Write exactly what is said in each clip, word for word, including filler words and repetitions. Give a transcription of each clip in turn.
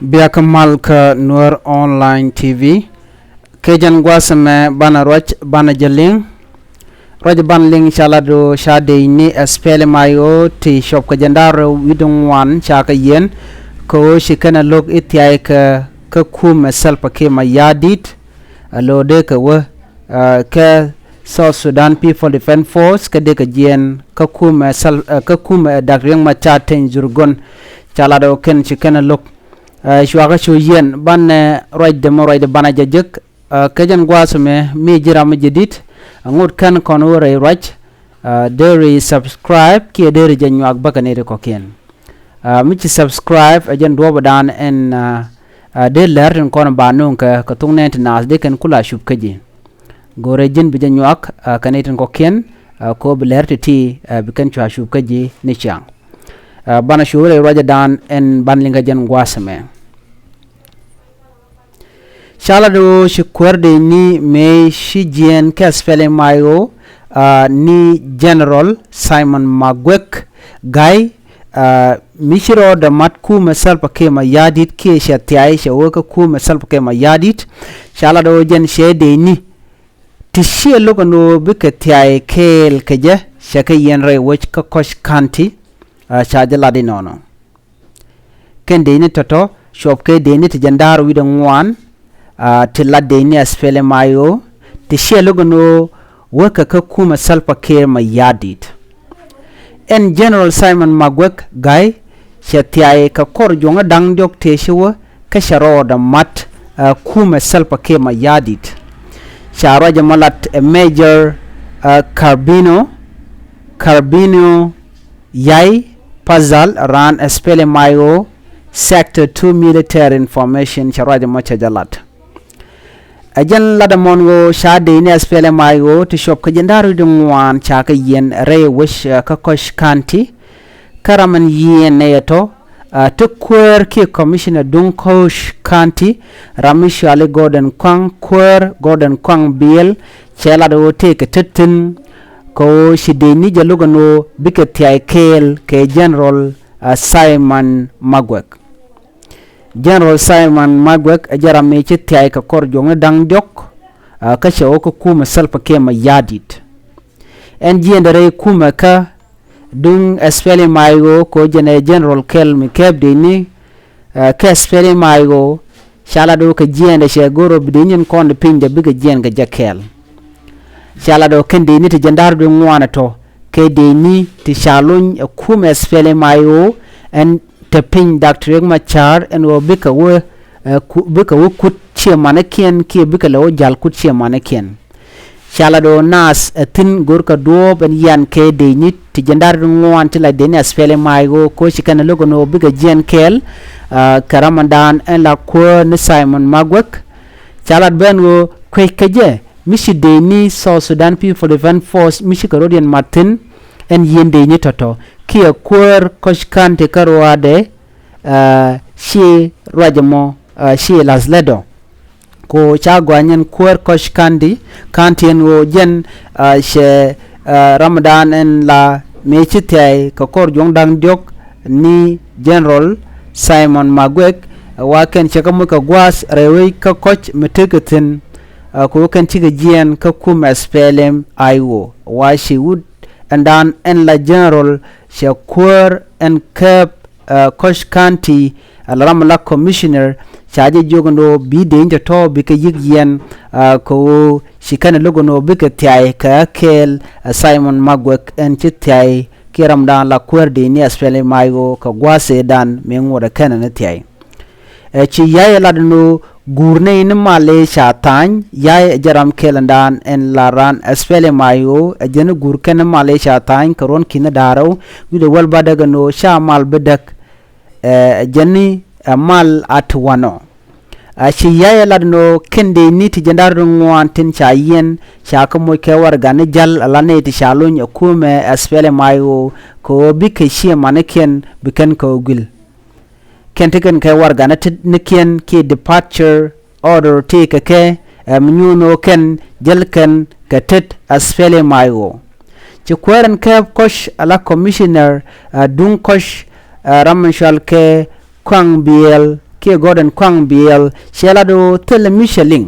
Bia kä mal kä Nuer Online T V. Kɛ jɛn gua̱a̱th ɛmɛ banɛ ruac banɛ jɛ liŋ. Ruac banɛ liŋ ca lat ɣöö ca dec ni SPLM-IO ti cuɔp kɛ jɛn da̱r wi̱cdɛ ŋuan ca kɛ yiɛn kɛ ɣöö ci kɛn ɛ lo̱k i̱ thia̱a̱c kɛ kä kumɛ Salva Kiir Mayardit. Ɛ lo̱o̱ dee kɛ wä kɛ South Sudan People Defense Force kä dee kɛ jiɛɛn kä kumɛ Sal- kä kumɛ Dak Riek Machar Teny Dhurgon. Ca lat ɣöö kɛn ci kɛn ɛ lo̱k. Cuakä cu yiɛn banɛ ruacdɛ mɛ ruacdɛ banɛ jɛ jek. Kɛ jɛn gua̱a̱th ɛmɛ mi ji̱ ram mi jɛ di̱t, ŋot kɛn kɔn wä rɛy ruac. Deri subscribe kiɛ deri jɛ nyuak bäkɛ nɛy ti kɔ̱kiɛn. Mi ci subscribe ɛ jɛn duɔ̱ɔ̱pdan ɛn dee lɛr tin kɔn ba nuŋ kɛ kɛ thok nɛn ti naath dee kɛn kula cup kä ji̱. Go̱rɛ ji̱n bi jɛ nyuak kɛ nɛy tin kɔ̱kiɛn kɛ ɣöö bi lɛr ti ti bi kɛn cua cup kä ji̱ ni ciaŋ. Banɛ cup rɛy ruacdan ɛn ban liŋ kɛ jɛn gua̱a̱th ɛmɛ. Ca lat ɣöö ci kuäär dec ni mëë ci jiɛɛn kɛ SPLM-IO ni General Simon Maguek Gai, mi ci rɔɔdɛ mat kumɛ Salva Kiir Mayardit kiɛ cɛ thia̱a̱c cɛ wee kä kumɛ Salva Kiir Mayardit. Ca lat ɣöö jɛn cɛ dec ni ti ciɛ lo̱k ɛn ɣöö bikɛ thia̱a̱c kɛɛl kɛ jɛ cɛ kɛ yiɛn rɛy wec kä Koch County. Ca jɛ lat inɔnɔ. Kɛn dec ni tɔ̱tɔ̱ cuɔp kɛ dec ni ti jɛn da̱r wi̱cdɛ ŋuan ti lat dec ni SPLM-IO ti ciɛ lo̱k ɛn ɣöö wekɛ kä kumɛ Salva Kiir Mayardit. Ɛn General Simon Maguek Gai cɛ thia̱a̱c kɛ kɔr juɔ̱ŋä da̱ŋ diɔ̱k tëë ci wä kä cɛ rɔɔdɛ mat kumɛ Salva Kiir Mayardit. Ca ruac ɛmɔ lat ɛ Major Carbino Carbino Yai Pazal raan SPLM-IO Sector two Military Information ca ruac ɛmɔ cɛ jɛ lat. Ɛ jɛn lat ɛmɔn ɣöö ca dec ni SPLM-IO ti cuɔp kɛ jɛn da̱r wi̱cdɛ ŋuan ca kɛ yiɛn rɛy wec kä Koch County. Kä ram ɛn yiɛn nɛy ɛ tɔ̱ ti kuäär kiɛ commissioner duŋ Koch County ram mi cɔali Gordon Kuaŋ kuäär Gordon Kuaŋ Biɛl cɛ lat ɣöö tëëkɛ tet thi̱n kɛ ɣöö ci dec ni jɛ lo̱k ɛn ɣöö bikɛ thia̱a̱c kɛɛl kɛ General Simon Maguek. General Simon Maguek ɛ jɛ ram mi ci thia̱a̱c kɛ kɔr juɔ̱ŋni da̱ŋ diɔ̱k kä cɛ wä kä kumɛ Salva Kiir Mayardit. Ɛn jiɛɛndɛ rɛy kumɛ kä duŋ SPLM-IO kɛ ɣöö jɛn ɛ General kɛl mi kɛɛp dec ni kä SPLM-IO. Ca lat ɣöö kɛ jiɛɛndɛ cɛ go̱r ɣöö bi dec ni kɔn di piny dɛ bikɛ jiɛɛn kɛ jɛ kɛɛl. Ca lat ɣöö kɛn dec ni ti jɛn da̱r wi̱cdɛ ŋuan ɛ tɔ̱ kɛ dec ni ti ca lony ɛ kumɛ SPLM-IO ɛn te piny Dak Riek Machar ɛn ɣöö bikɛ wä bikɛ wä kut ciɛ manikiɛn kiɛ bikɛ lɛ wä ja̱l kut ciɛ manikiɛn. Ca lat ɣöö naath ɛ thi̱n go̱rkɛ duɔ̱ɔ̱p ɛn yian kɛ dec ni ti jɛn da̱r ŋuan ti la dec ni SPLM-IO kɛ ɣöö ci kɛn ɛ lo̱k ɛn ɣöö bikɛ jiɛɛn kɛɛl kɛ ramdan ɛn la kuäär ni Simon Maguek. Ca lat ben ɣöö kuec kɛ jɛ mi ci dec ni South Sudan People Defense Force mi ci kɛ rɔ̱diɛn mat thi̱n ɛn yieen dec ni tɔ̱tɔ̱ kiɛ kuäär Koch County kä ruaadɛ. Ci ruac ɛmɔ ci la̱th lɛt ɔ. Ko ca gɔany ɛn kuäär Koch County, County ɛn ɣöö jɛn cɛ ramdan ɛn la mëë ci thia̱a̱c kɛ kɔr juɔ̱ŋ da̱ŋ diɔ̱k ni General Simon Maguek. Wa kɛn cɛ kɛ moc kɛ gua̱a̱th rɛy wec kä Koch mi tekɛ thi̱n. Ko kɛn cikɛ jiɛɛn kä kumɛ SPLM-IO wa ci wut ɛndan ɛn la General cɛ kuäär ɛn kɛɛp Koch County ala ram la commissioner ca jɛ jiök ɛn ɣöö bi dec ni tɔ̱tɔ̱ bikɛ yi̱k yiɛn. Kɛ ɣöö ci kɛn ɛ lo̱k ɛn ɣöö bikɛ thia̱a̱c kɛ kɛɛl Simon Maguek ɛn ci thia̱a̱c kiɛ ramdan la kuäär dec ni SPLM-IO kɛ gua̱a̱th ëëdan mëë ŋuɔ̱t ɛ kɛn ɛ ni thia̱a̱c. Ɛ ci Yai ɛ lat ɛn ɣöö guur nɛy ni mal ëë ca tha̱a̱ny. Yai ɛ jɛn ram kɛl ɛndan ɛn la raan SPLM-IO ɛ jɛn ni guur kɛn ni mal ëë ca tha̱a̱ny kɛ ruɔ̱n ki̱n ni da̱ŋ rɛw wi̱cdɛ wäl bädäk ɛn ɣöö ca mal bi däk. Ɛ jɛn ni ɛ mal a ti wanɔ. Ɛ ci Yai ɛ lat ɛn ɣöö kɛn dec ni ti jɛn da̱r ri ŋuan tin ca yiɛn ca kɛ moc kɛ warɛgani jäl ala nɛy ti ca lony ɛ kumɛ SPLM-IO kɛ ɣöö bikɛ ciɛ manikiɛn bi kɛn kɛ ɣöö guil. Kɛn ti kɛn kɛ warɛgani ti nikiɛn kiɛ departure order ti kɛ kɛ ɛ mi nyuun ɣöö kɛn jäl kɛn kɛ tet SPLM-IO. Ci kuäär ɛn kɛɛp Koch ala commissioner ɛ duŋ Koch ɛ ram mi cɔal kɛ Kuaŋ Biɛl Gordon Kuaŋ Biɛl cɛ lat ɣöö thilɛ mi cɛ liŋ.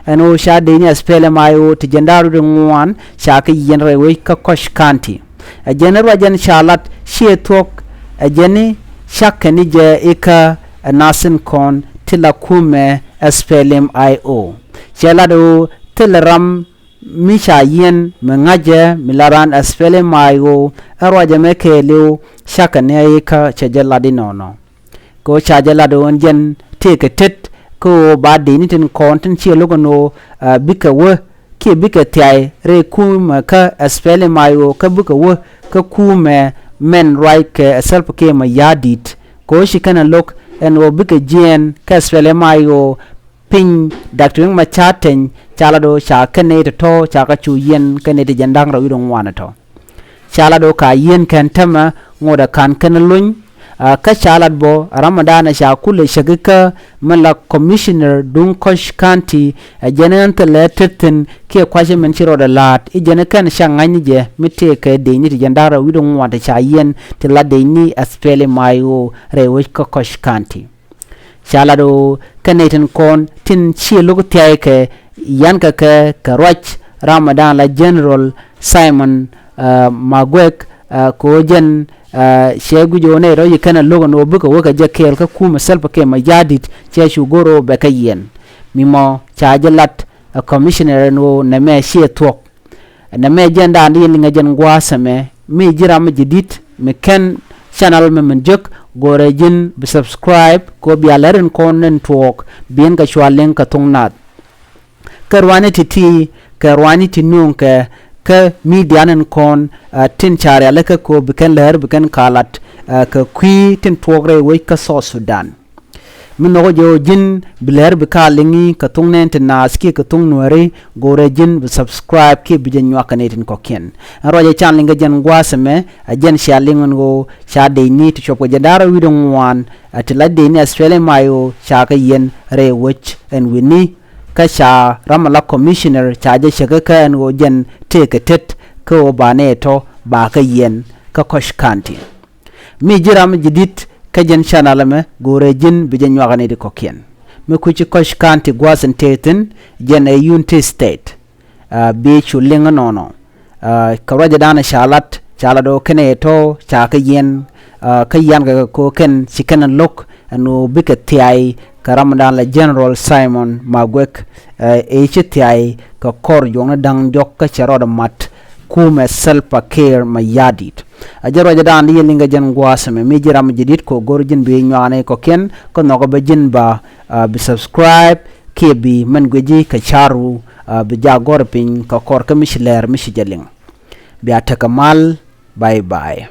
Ɛn ɣöö ca dec ni SPLM-IO ti jiɛn da̱ŋ rɛw wi̱cdɛ ŋuan ca kɛ yiɛn rɛy wec kä Koch County. Ɛ jɛn ruac ɛn ca lat ciɛ thuɔ̱k, ɛ jɛn ni cakɛ ni jɛ ikä ɛ nath tin kɔn ti la kumɛ SPLM-IO. Cɛ lat ɣöö thilɛ ram mi ca yiɛn mi ŋa̱cɛ mi la raan SPLM-IO. Ɛ ruac ɛmɛ kɛɛliw cakɛ ni ikä cɛ jɛ lat inɔnɔ. Kɛ ɣöö ca jɛ lat ɣöö ɛn jɛn tëëkɛ tet kä ɣöö ba dec ni tin kɔn tin ciɛ lo̱k ɛn ɣöö, ah, bikɛ wä kiɛ bikɛ thiay rɛy kumɛ kä SPLM-IO kä bikɛ wä kä kumɛ mɛn ruac kɛ Salva Kiir Mayardit. Kɛ ɣöö ci kɛn ɛ lo̱k ɛn ɣöö bikɛ jiɛɛn kä SPLM-IO piny Doctor Riek Machar Teny ca lat ɣöö ca kɛn nɛy tɔ̱tɔ̱ ca kɛ cu yiɛn kɛn nɛy ti jiɛn da̱ŋ rɛw wi̱cdɛ ŋuan tɔ̱. Ca lat ɣöö ka yiɛn kɛn täämɛ ŋotdɛ ka̱n kɛn luny. Ah, kä ca lat bä ram ɛ da̱a̱n ɛ ca kulɛ cäk ikä min la commissioner duŋ Koch County. Ɛ jɛn ɛn thilɛ tet thi̱n kiɛ kua̱cä min ci rɔɔdɛ la̱a̱t i̱ jɛn kɛn ca ŋa̱c ni jɛ mi tëëkɛ dec ni ti jiɛn da̱ŋ rɛw wi̱cdɛ ŋuan ti ca yiɛn ti la dec ni SPLM-IO rɛy wec kä Koch County. Ca lat ɣöö kɛn nɛy tin kɔn tin ciɛ lo̱k thia̱ykɛ ya̱nkɛ kɛ kɛ ruac ram ɛ da̱a̱n la General Simon, ah, Maguek, ah, kɛ ɣöö jɛn, ah, cɛ guic ɣöö nɛy rɔ̱ ci kɛn ɛ lo̱k ɛn ɣöö bikɛ wä kɛ jɛ kɛɛl kä kumɛ Salva Kiir Mayardit cɛ cu go̱r ɣöö bɛ kɛ yiɛn. Mi mɔ ca jɛ lat ɛ commissioner ɛn ɣöö nɛmɛ ciɛ thuɔ̱k. Nɛmɛ jɛn da̱a̱n di yɛn liŋɛ jɛn gua̱a̱th ɛmɛ. Mi ji̱ ram mi ji̱ di̱t mi kɛn channel mɛ min jek, go̱rɛ ji̱n bi subscribe kɛ ɣöö bia lɛr in kɔn in tuɔɔk bi ɛn kɛ cua liŋ kɛ thuŋ naath. Kä ruani ti̱ti̱ kɛ ruani ti nööŋkɛ kä media in kɔn, ah, tin ca rialikä kɛ ɣöö bi kɛn lɛr bi kɛn ka lat, ah, kɛ kui̱ tin tuɔɔk rɛy wec kä South Sudan. Mi nhɔkɛ jɛ ɣöö ji̱n bi lɛr bi ka liŋi kɛ thuŋ nɛɛni ti naath kiɛ kɛ thuŋ Nuääri, go̱rɛ ji̱n bi subscribe kiɛ bi jɛ nyuak kɛ nɛy tin kɔ̱kiɛn. Ɛn ruacɛ can liŋ kɛ jɛn gua̱a̱th ɛmɛ, ɛ jɛn cia liŋ ɛn ɣöö ca dec ni ti cuɔp kɛ jiɛn da̱ŋ rɛw wi̱cdɛ ŋuan, ɛ ti la dec ni SPLM-IO ca kɛ yiɛn rɛy wec ɛn wi̱ni. Kä ca ram ɛ la commissioner ca jɛ cäk ikä ɛn ɣöö jɛn tëëkɛ tet kä ɣöö ba nɛy tɔ̱ ba kɛ yiɛn kä Koch County. Mi ji̱ ram ji̱ di̱t kä jɛn channel ɛmɛ, go̱rɛ ji̱n bi jɛ nyuak kɛ nɛy ti kɔ̱kiɛn. Mi kui̱ci Koch County gua̱a̱th in tëë thi̱n, jɛn ɛ Unity State. Ah, bi cu liŋ inɔnɔ. Ah, kɛ ruacɛ da̱a̱n ca lat, ca lat ɣöö kɛn ɛ tɔ̱ ca kɛ yiɛn, ah, kä ya̱nkɛ kɛ ɣöö kɛn ci kɛn ɛ lo̱k ɛn ɣöö bikɛ thiay kɛ ram ɛ da̱a̱n la General Simon Maguek, ah, ëë ci thiay kɛ kɔr juɔkni da̱ŋ diɔ̱k kä cɛ rɔɔdɛ mat kumɛ Salva Kiir Mayardit. A jɛ ruacɛ da̱a̱n di yɛ liŋ kɛ jɛn gua̱a̱th ɛmɛ, mi ji̱ ram ji̱ di̱t kɛ ɣöö go̱r ji̱n bi nyuak kɛ nɛy kɔ̱kiɛn kä nhɔkɛ bä ji̱n ba, ah, bi subscribe kiɛ bi mɛn guic ji̱ kɛ ca̱ru, ah, bi jɛ gɔ̱r piny kɛ kɔr kä mi ci lɛr mi ci jɛ liŋ. Bia tekɛ mal. Bye bye.